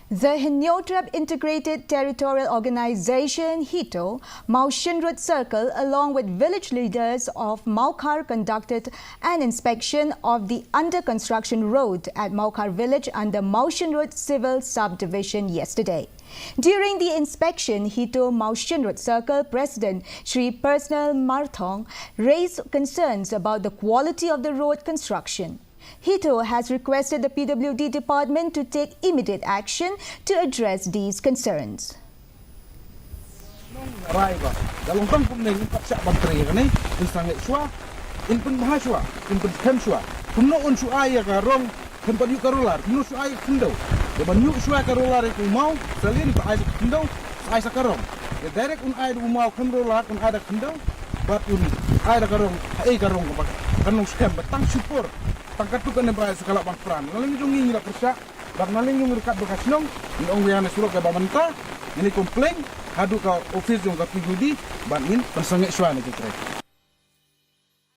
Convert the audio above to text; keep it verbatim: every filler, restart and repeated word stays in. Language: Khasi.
The Hynñiewtrep Integrated Territorial Organization, HITO, Mawshynrut Circle, along with village leaders of Mawkhar, conducted an inspection of the under construction road at Mawkhar village under Mawshynrut Civil Subdivision yesterday. During the inspection, HITO Mawshynrut Circle President Shri Personal Marthong raised concerns about the quality of the road construction. HITO has requested the P W D department to take immediate action to address these concerns. Rai ba da long tang kumne ngin pat shah ban trei kane, in sangeh shwa, in pynbha shwa, in pynkhem shwa. Kumno un shu ai ïa ka rong, khlem pat ïuh ka roller, kumno shu ai khyndew. Ïa ban ïuh shwa ka roller ïa u maw, salin ba ai sa khyndew, sa ai sa ka rong. Ïa direct un ai u maw khlem roller, un ai da khyndew, bad un ai da ka rong, ai ka rong ba kan long skhem ba tang shipor. Tang katto katne ba ai sa ka lah ban pran. Naleng jong ngi ngi la pyrshah, bad naleng jong ngi ruh katba ka shnong, ngi ong ba ïa kane surok kaba mynta, ngin ïa complain haduh ka office jong ka P W D, bad ngin pynsangeh shwa ne ki trei.